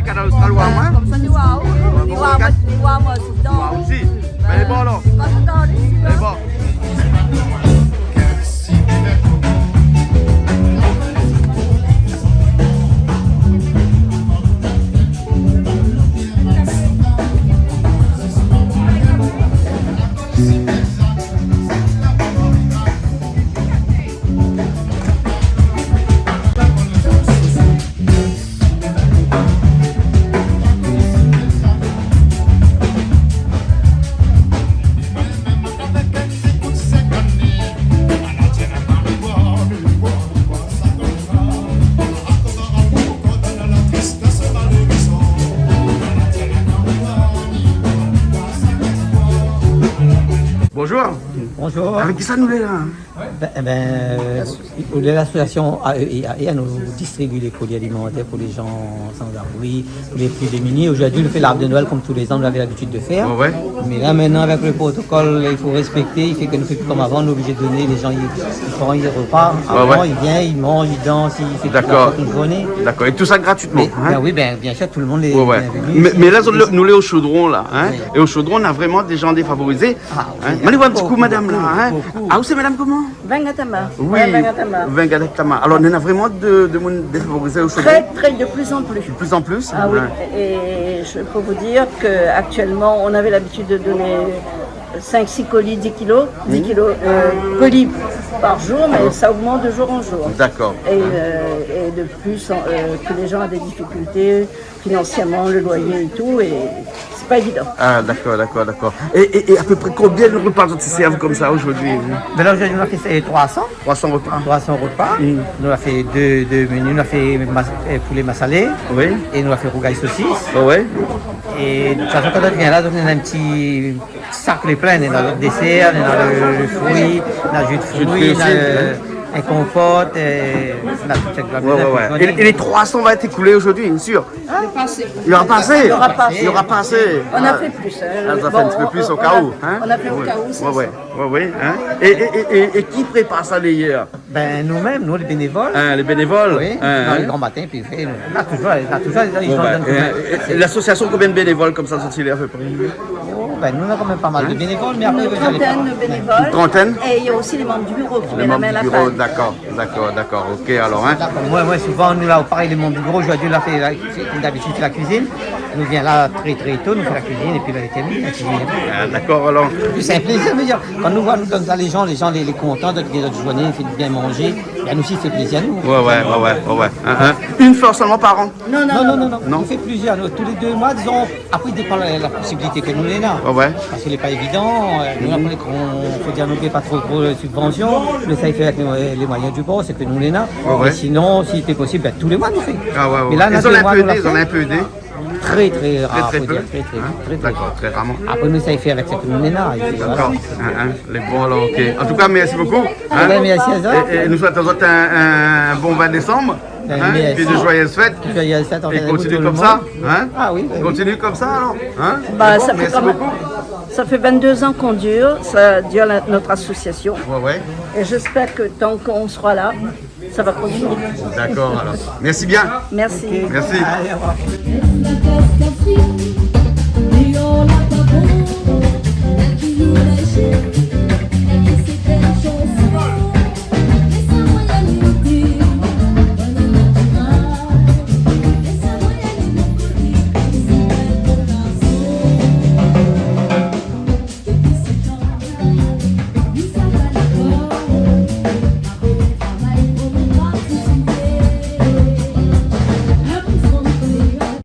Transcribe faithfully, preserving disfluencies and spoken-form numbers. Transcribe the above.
Kanal Austral, oir amoin. Konmsa, nou oir, nou oir, nou oir amoin osi. Bin, lé bon, alor. Lé bon. Bonjour. Bonjour. Avèk kisa nou lé la, in ? Bin, bin, euh, lasosiasion A E I A R, nou distribi lé koli alimantèr pou lé jan san abri, pou lé pli démuni. Zordi nou fé l'arbre de Noël konm tou lé zan, nou lavé labitid de fèr. Oué, oué. Mé la, mintnan, avèk le protokol, i fo rèspèkté, i fé ke nou fé pi konm avan, nou lé oblizé done, lé jan i, i pran, i repar. Oué, oué. Avan, i vien, i manz, i dans, i fé tout la fèt in zourné. Dakor. É tout sa gratuitman, in ? Bin oui, bin, bien sir, tout le moun lé bienvenu isi. Mé, mé la, nou lé o Chaudron, la, in ? Oui. É o Chaudron, nou na vréman dé jan défavorizé. Ah, oui. In ? Mé alé oir in ti kou madam la, in ? Bokou, bokou. Ah, ou sé madam koman ? Vengatama. Oui, Vengatama. Vengatama. Alor, nou na vréman de, de moun défavorizé o Chaudron ? Très, très, de plus en plus. De plus en plus ? Ah oui, oué. Et je peux vous dire que actuellement, on avait l'habitude de donner cinq, six colis, dix kilos, dix kilos, euh, colis par jour, mais ça augmente de jour en jour. Dakor. Et, euh, et de plus, euh, que les gens ont des difficultés, financièrement, le loyer et tout, et c'est pas évident. Ah, dakor, dakor, dakor. É, é, é apépré konbien de repa zot i sèrv konmsa zordi, in ? Bin la, zordi nou la fé, sé troi san. Troi san repa. Troi san repa. Mm. Nou la fé dé, dé menu. Nou la fé mas-, euh, poulé masalé. Oui. É nou la fé rougay sosis. Oh, oui. É de tout fason, kan zot i vien la, zot i néna in ti sak lé plin, néna lo désèr, néna le, le frui, néna ju de frui, osi, néna, euh, in konpot, euh, néna tout sak. Oué, oué, oué. É, é lé troi san va èt ékoulé zordi, sir ? Lé pasé. Lé pasé. Lé pasé. Lé pasé. On a fait plus, hein. Ah, zot la fé in ti pé plis o ka ou, in ? On a fait au cas où, c'est ça. Oué, oué, in ? É, é, é, é, é ki prépar sa, lé yèr ? Bin, nou mèm, nou, lé bénévol. In, lé bénévol. Oui, dan lé gran matin, pi fé, nou, nou la toujour, nou la toujour, i donn, euh, lasosiasion, konbien de bénévol konmsa, zot i lé apépré ? Oh, bin, nou na kan mèm pa mal de bénévol, mé apré, in ? Une trentaine de bénévoles. Une trentaine ? Et il y a aussi les membres du bureau qui mettent la main à la pâte. Les membres du bureau, dakor. Dakor, dakor, OK, alor, in. Dakor. Moin, moin, souvan, nou la, parèy, lé manb di biro, zordi nou la fé la, sé, konm dabitid, sé la kuizine. Nou vien la trè, trè to, nou fé la kuizine, épi la, lé terminé, la kuizine. Ah, dakor, alor. Épi sé in plézir, mi vé dir, kan nou voi, nou donn sa lé jan, lé jan lé, lé kontan, donk, lé zot zourné, fé bien manzé, bin, nou osi, i fé plézir anou. Oué, oué, oué, oué, oué. In, in. Une foi solman par an ? Non, non, non, non, non. Nou fé plizièr, nou, tou lé dé moi, dizon, Apré, i dépan la, la posibilité ke nou néna. Oué, oué. Parske lé pa évidan, euh, nou, apré, kan, fo dir, nou gingn pa tro, tro de sibvansion, nou éséy fé avèk lé, lé moiyin di bor, sak nou néna. Oué, oué. Mé sinon, si lété posib, bin, tou lé moi nou fé. Ah, oué, oué. Mé la, nou na dé moi nou la fé. Zot la in pé édé, zot la in pé édé ? Trè, trè rar, fo dir, trè, trè, trè, trè. Trè, trè, trè, in ? Dakor, trè rarman. Apré, nou éséy fé avèk sak nou néna, é pi voilà. Dakor. In, in, lé bon, alor, OK. An tou ka, mèrsi bokou, in. Oué, mèrsi azot. É, é nou souèt azot in, in bon vin désanm. Bin, mèrsi. Épi de joyeuses fêtes. Joyeuses fêtes, é kontinué konmsa, in ? Ah oui, oui, oui. Kontinué konmsa, alor, in ? Bah, bon, ça fait quand même, ça fait vingt-deux ans qu'on dure, ça dure la, notre association. Oué, oué. Et j'espère que tant qu'on sera là, ça va continuer. Dakor, alor. Mèrsi bien. Merci. Mèrsi. Alé, au revoir.